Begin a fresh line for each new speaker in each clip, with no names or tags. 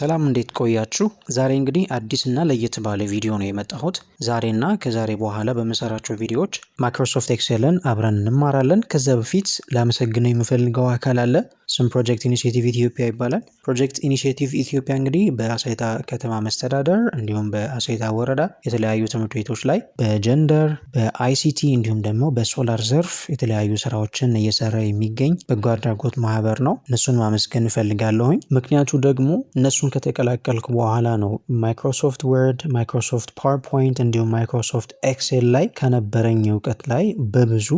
ሰላም፣ እንዴት ቆያችሁ? ዛሬ እንግዲህ አዲስ እና ለየት ባለ ቪዲዮ ነው የመጣሁት። ዛሬና ከዛሬ በኋላ በምሰራቸው ቪዲዮዎች Microsoft Excel ን አብረን እንማራለን። ከዛ በፊት ላመሰግነው የምፈልገው አካል አለ። እሱም Project Initiative Ethiopia ይባላል። Project Initiative Ethiopia እንግዲህ በአሳይታ ከተማ መስተዳደር እንዲሁም በአሳይታ ወረዳ የተለያዩ ትምህርት ቤቶች ላይ በ gender፣ በ ICT እንዲሁም ደግሞ በሶላር ዘርፍ የተለያዩ ስራዎችን እየሰራ የሚገኝ በጎ አድራጎት ማህበር ነው። እነሱን ማመስገን እፈልጋለሁኝ። ምክንያቱ ደግሞ እነሱን ከተቀላቀልኩ በኋላ ነው Microsoft Word፣ Microsoft PowerPoint እንዲሁም Microsoft Excel ላይ ከነበረኝ እውቀት ላይ በብዙ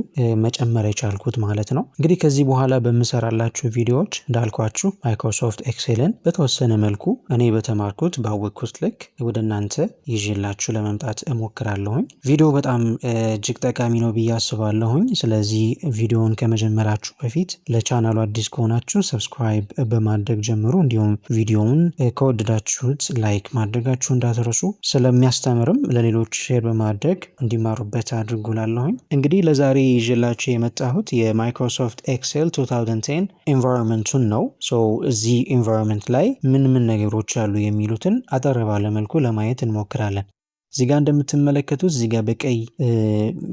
መጨመር የቻልኩት ማለት ነው። እንግዲህ ከዚህ በኋላ በምሰራላችሁ ቪዲዮዎች እንዳልኳችሁ Microsoft Excel ን በተወሰነ መልኩ እኔ በተማርኩት ባወቅኩት ልክ ወደ እናንተ ይዤላችሁ ለመምጣት እሞክራለሁኝ። ቪዲዮ በጣም እጅግ ጠቃሚ ነው ብዬ አስባለሁኝ። ስለዚህ ቪዲዮውን ከመጀመራችሁ በፊት ለቻናሉ አዲስ ከሆናችሁ subscribe በማድረግ ጀምሩ። እንዲሁም ቪዲዮውን ከወደዳችሁት like ማድረጋችሁ እንዳትረሱ። ስለሚያስተምርም ለሌሎች share በማድረግ እንዲማሩበት አድርጉ እላለሁኝ። እንግዲህ ለዛሬ ይዤላችሁ የመጣሁት የ Microsoft Excel 2010 environment ኡን ነው። So እዚህ environment ላይ ምን ምን ነገሮች አሉ የሚሉትን አጠር ባለ መልኩ ለማየት እንሞክራለን። እዚህ ጋር እንደምትመለከቱት፣ እዚህ ጋር በቀይ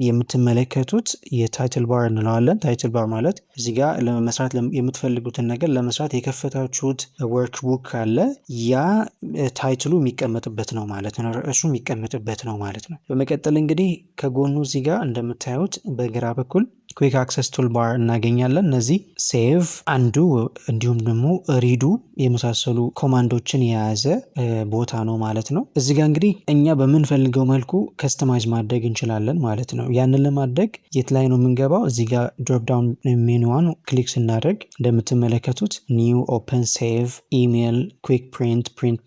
የምትመለከቱት የ title bar እንለዋለን። Title bar ማለት እዚህ ጋር ለመስራት የምትፈልጉትን ነገር ለመስራት የከፈታችሁት workbook ካለ ያ title ኡ የሚቀመጥበት ነው ማለት ነው። ርዕሱ የሚቀመጥበት ነው ማለት ነው። በመቀጠል እንግዲህ ከጎኑ እዚህ ጋር እንደምታዩት በግራ በኩል quick access toolbar እናገኛለን። እነዚህ save፣ undo እንዲሁም ደግሞ redo የመሳሰሉ command ኦችን የያዘ ቦታ ነው ማለት ነው። እዚህ ጋር እንግዲህ እኛ በምንፈልገው መልኩ customize ማድረግ እንችላለን ማለት ነው። ያንን ለማድረግ የት ላይ ነው የምንገባው? እዚህ ጋር drop down menu ዋን click ስናደርግ እንደምትመለከቱት new፣ open፣ save፣ email፣ quick print፣ print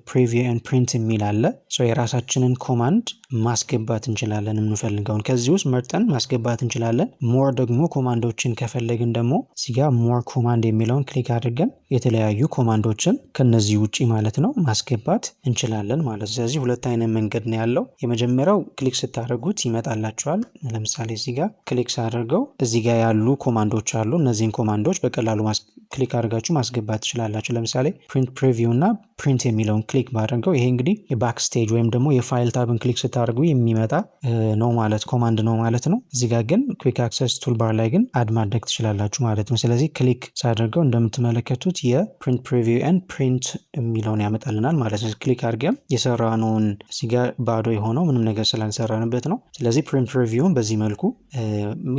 preview and print የሚል አለ። የራሳችንን command ማስገባት እንችላለን፣ የምንፈልገውን ከዚህ ውስጥ መርጠን ማስገባት እንችላለን። More ደግሞ command ኦችን ከፈለግን ደግሞ እዚህ ጋር more command የሚለውን click አድርገን የተለያዩ command ኦችን ከነዚህ ውጪ ማለት ነው ማስገባት እንችላለን ማለት ነው። ስለዚህ ሁለት አይነት መንገድ ነው ያለው። የመጀመሪያው click ስታደርጉት ይመጣላችኋል። ለምሳሌ እዚህ ጋር click ሳደርገው እዚህ ጋር ያሉ command ኦች አሉ። እነዚህን command ኦች በቀላሉ click አድርጋችሁ ማስገባት ትችላላችሁ። ለምሳሌ print preview እና print የሚለውን click ባደርገው ይሄ እንግዲህ የ backstage ወይም ደግሞ የ file tab ን click ስታደርጉ የሚመጣ ነው ማለት command ነው ማለት ነው። እዚህ ጋር ግን quick access toolbar ላይ ግን add ማድረግ ትችላላችሁ ማለት ነው። ስለዚህ click ሳደርገው እንደምትመለከቱት የ print preview and print የሚለውን ያመጣልናል ማለት ነው። Click አድርገን የሰራነውን፣ እዚህ ጋር ባዶ የሆነው ምንም ነገር ስላልሰራንበት ነው። ስለዚህ print preview ን በዚህ መልኩ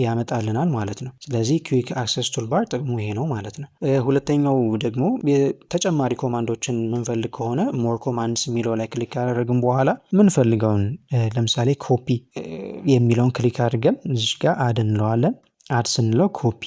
ያመጣልናል ማለት ነው። ስለዚህ quick access toolbar ጥቅሙ ይሄ ነው ማለት ነው። ሁለተኛው ደግሞ ተጨማሪ command ኦችን የምንፈልግ ከሆነ more commands የሚለው ላይ click ካደረግን በኋላ የምንፈልገውን ለምሳሌ ኮፒ የሚለውን click አድርገን እዚህ ጋር add እንለዋለን። Add ስንለው ኮፒ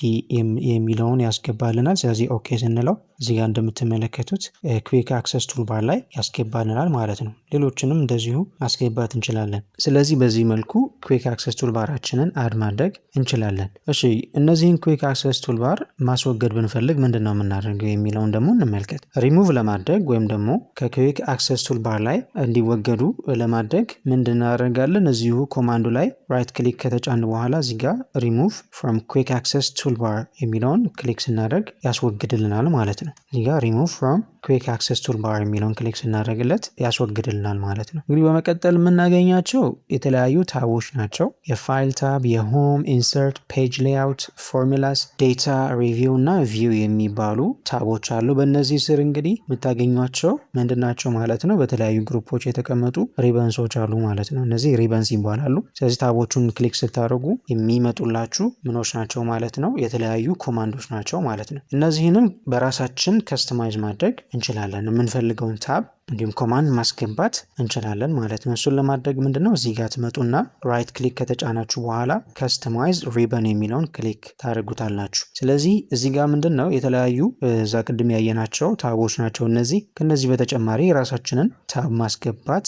የሚለውን ያስገባልናል። ስለዚህ okay ስንለው እዚህ ጋር እንደምትመለከቱት quick access toolbar ላይ ያስገባልናል ማለት ነው። ሌሎችንም እንደዚሁ ማስገባት እንችላለን። ስለዚህ በዚህ መልኩ quick access toolbar ኣችንን add ማድረግ እንችላለን። እሺ፣ እነዚህን quick access toolbar ማስወገድ ብንፈልግ ምንድን ነው የምናደርገው የሚለውን ደግሞ እንመልከት። ሪሙቭ ለማድረግ ወይም ደግሞ ከ quick access toolbar ላይ እንዲወገዱ ለማድረግ ምንድን እናደርጋለን? እዚሁ command ኡ ላይ right click ከተጫን በኋላ እዚህ ጋር ሪሙቭ ፍሮም ኩዊክ አክሰስ ቱልባር የሚለውን click ስናደርግ ያስወግድልናል ማለት ነው። እዚህ ጋር ሪሙቭ ፍሮም ኩዊክ አክሰስ ቱልባር የሚለውን click ስናደርግለት ያስወግድልናል ማለት ነው። እንግዲህ በመቀጠል የምናገኛቸው የተለያዩ tab ኦች ናቸው። የ file tab፣ የ home፣ insert፣ page layout፣ formulas፣ data፣ review እና view የሚባሉ tab ኦች አሉ። በእነዚህ ስር እንግዲህ የምታገኟቸው ምንድናቸው ማለት ነው? በተለያዩ group ኦች የተቀመጡ ribbons ኦች አሉ ማለት ነው። እነዚህ ribbons ይባላሉ። ስለዚህ tab ኦቹን click ስታደርጉ የሚመጡላችሁ ምኖች ናቸው ማለት ነው? የተለያዩ command ኦች ናቸው ማለት ነው። እነዚህንም በራሳችን customize ማድረግ እንችላለን። የምንፈልገውን tab እንዲሁም command ማስገባት እንችላለን ማለት ነው። እሱን ለማድረግ ምንድነው፣ እዚህ ጋር ትመጡና right click ከተጫናችሁ በኋላ customize ribbon የሚለውን click ታደርጉታላችሁ። ስለዚህ እዚህ ጋር ምንድን ነው፣ የተለያዩ እዛ ቅድም ያየናቸው tab ኦች ናቸው እነዚህ። ከነዚህ በተጨማሪ የራሳችንን tab ማስገባት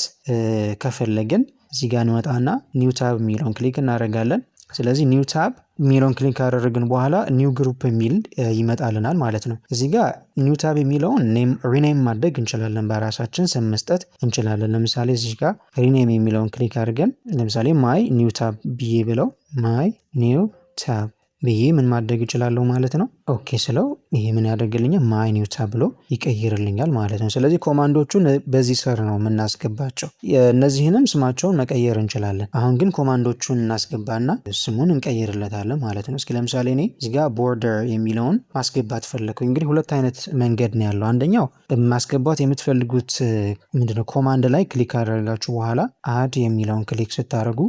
ከፈለግን እዚህ ጋር እንመጣና new tab የሚለውን click እናደርጋለን። ስለዚህ new tab የሚለውን click ካደረግን በኋላ new group የሚል ይመጣልናል ማለት ነው። እዚህ ጋር new tab የሚለውን rename ማድረግ እንችላለን፣ በራሳችን ስም መስጠት እንችላለን። ለምሳሌ እዚህ ጋር rename የሚለውን click አድርገን ለምሳሌ my new tab ብዬ ብለው my new tab ብዬ ምን ማድረግ እችላለሁ ማለት ነው። Okay ስለው ይሄ ምን ያደርግልኛል? My new tab ብሎ ይቀይርልኛል ማለት ነው። ስለዚህ command ኦቹን በዚህ ስር ነው የምናስገባቸው። እነዚህንም ስማቸውን መቀየር እንችላለን። አሁን ግን command ኦቹን እናስገባና ስሙን እንቀይርለታለን ማለት ነው። እስኪ ለምሳሌ እኔ እዚህ ጋር border የሚለውን ማስገባት ፈለግኩኝ። እንግዲህ ሁለት አይነት መንገድ ነው ያለው። አንደኛው ማስገባት የምትፈልጉት ምንድነው command ላይ click ካደረጋችሁ በኋላ add የሚለውን click ስታደርጉ፣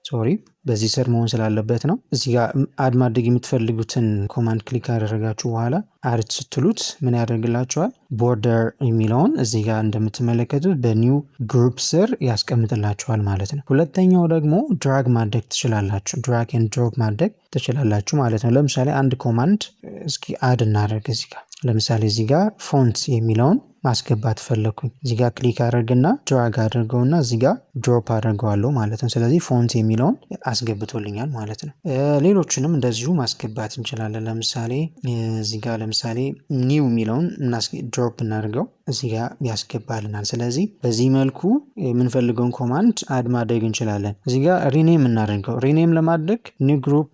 sorry፣ በዚህ ስር መሆን ስላለበት ነው። እዚህ ጋር add ማድረግ የምትፈልጉትን command click ካደረጋችሁ በኋላ add ስትሉት ምን ያደርግላችኋል? Border የሚለውን እዚህ ጋር እንደምትመለከቱት በ new group ስር ያስቀምጥላችኋል ማለት ነው። ሁለተኛው ደግሞ drag ማድረግ ትችላላችሁ። Drag and drop ማድረግ ትችላላችሁ ማለት ነው። ለምሳሌ አንድ command እስኪ add እናደርግ እዚህ ጋር። ለምሳሌ እዚህ ጋር font የሚለውን ማስገባት ፈለግኩኝ። እዚህ ጋር click አድርግና drag አድርገውና እዚህ ጋር drop አድርገዋለሁ ማለት ነው። ስለዚህ font የሚለውን አስገብቶልኛል ማለት ነው። ሌሎችንም እንደዚሁ ማስገባት እንችላለን። ለምሳሌ እዚህ ጋር ለምሳሌ new የሚለውን drop እናድርገው፣ እዚህ ጋር ያስገባልናል። ስለዚህ በዚህ መልኩ የምንፈልገውን command add ማድረግ እንችላለን። እዚህ ጋር rename እናደርገው። Rename ለማድረግ new group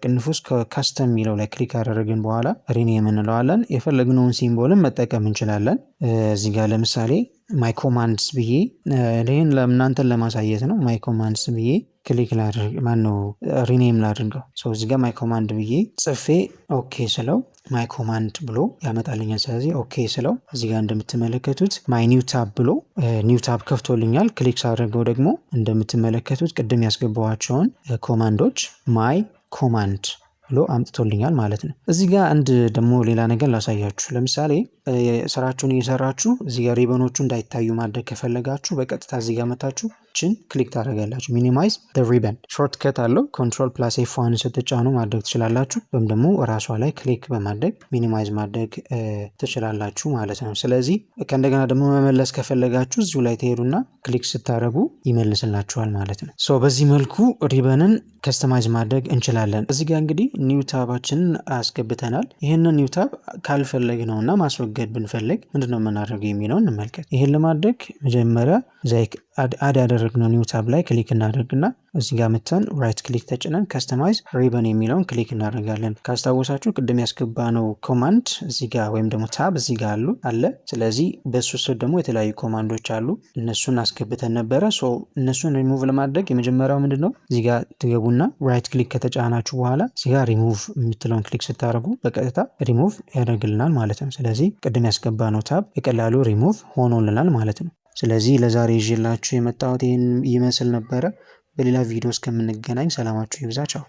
ቅንፍ ውስጥ custom የሚለው ላይ click ካደረግን በኋላ rename እንለዋለን። የፈለግነውን symbol ን መጠቀም እንችላለን። እዚህ ጋር ለምሳሌ my commands ብዬ፣ ይህን ለእናንተን ለማሳየት ነው። My commands ብዬ click ላድርግ፣ ማነው rename ላድርገው። So እዚህ ጋር my command ብዬ ጽፌ okay ስለው my command ብሎ ያመጣልኛል። ስለዚህ okay ስለው እዚህ ጋር እንደምትመለከቱት my new tab ብሎ new tab ከፍቶልኛል። Click ሳደርገው ደግሞ እንደምትመለከቱት ቅድም ያስገባኋቸውን command ኦች my command ብሎ አምጥቶልኛል ማለት ነው። እዚህ ጋር አንድ ደግሞ ሌላ ነገር ላሳያችሁ። ለምሳሌ ስራችሁን እየሰራችሁ እዚህ ጋር ሪበኖቹ እንዳይታዩ ማድረግ ከፈለጋችሁ በቀጥታ እዚህ ጋር መታችሁ ችን click ታደርጋላችሁ። Minimize ribbon shortcut አለው። Control plus F1 ስትጫኑ ማድረግ ትችላላችሁ። ወይም ደግሞ እራሷ ላይ click በማድረግ minimize ማድረግ ትችላላችሁ ማለት ነው። ስለዚህ ከእንደገና ደግሞ መመለስ ከፈለጋችሁ እዚሁ ላይ ትሄዱና click ስታደርጉ ይመልስላችኋል ማለት ነው። So በዚህ መልኩ ribbon ን customize ማድረግ እንችላለን። እዚህ ጋር እንግዲህ new tab ኣችንን አስገብተናል። ይህንን new tab ካልፈለግነው እና ማስወገድ ብንፈልግ ምንድነው የምናደርገው የሚለውን እንመልከት። ይህን ለማድረግ መጀመሪያ እዛ add ያደረግነው new tab ላይ click እናደርግና እዚህ ጋር መተን right click ተጭነን customize ribbon የሚለውን click እናደርጋለን። ካስታወሳችሁ ቅድም ያስገባነው command እዚህ ጋር ወይም ደግሞ tab እዚህ ጋር አሉ አለ። ስለዚህ በሱ ስር ደግሞ የተለያዩ command ኦች አሉ። እነሱን አስገብተን ነበረ። ሶ እነሱን ሪሙቭ ለማድረግ የመጀመሪያው ምንድን ነው? እዚህ ጋር ትገቡና right click ከተጫናችሁ በኋላ እዚህ ጋር ሪሙቭ የምትለውን click ስታደርጉ በቀጥታ ሪሙቭ ያደርግልናል ማለት ነው። ስለዚህ ቅድም ያስገባነው ታብ በቀላሉ ሪሙቭ ሆኖልናል ማለት ነው። ስለዚህ ለዛሬ ይዤላችሁ የመጣሁት ይህን ይመስል ነበረ። በሌላ ቪዲዮ እስከምንገናኝ ሰላማችሁ ይብዛ። ቻው።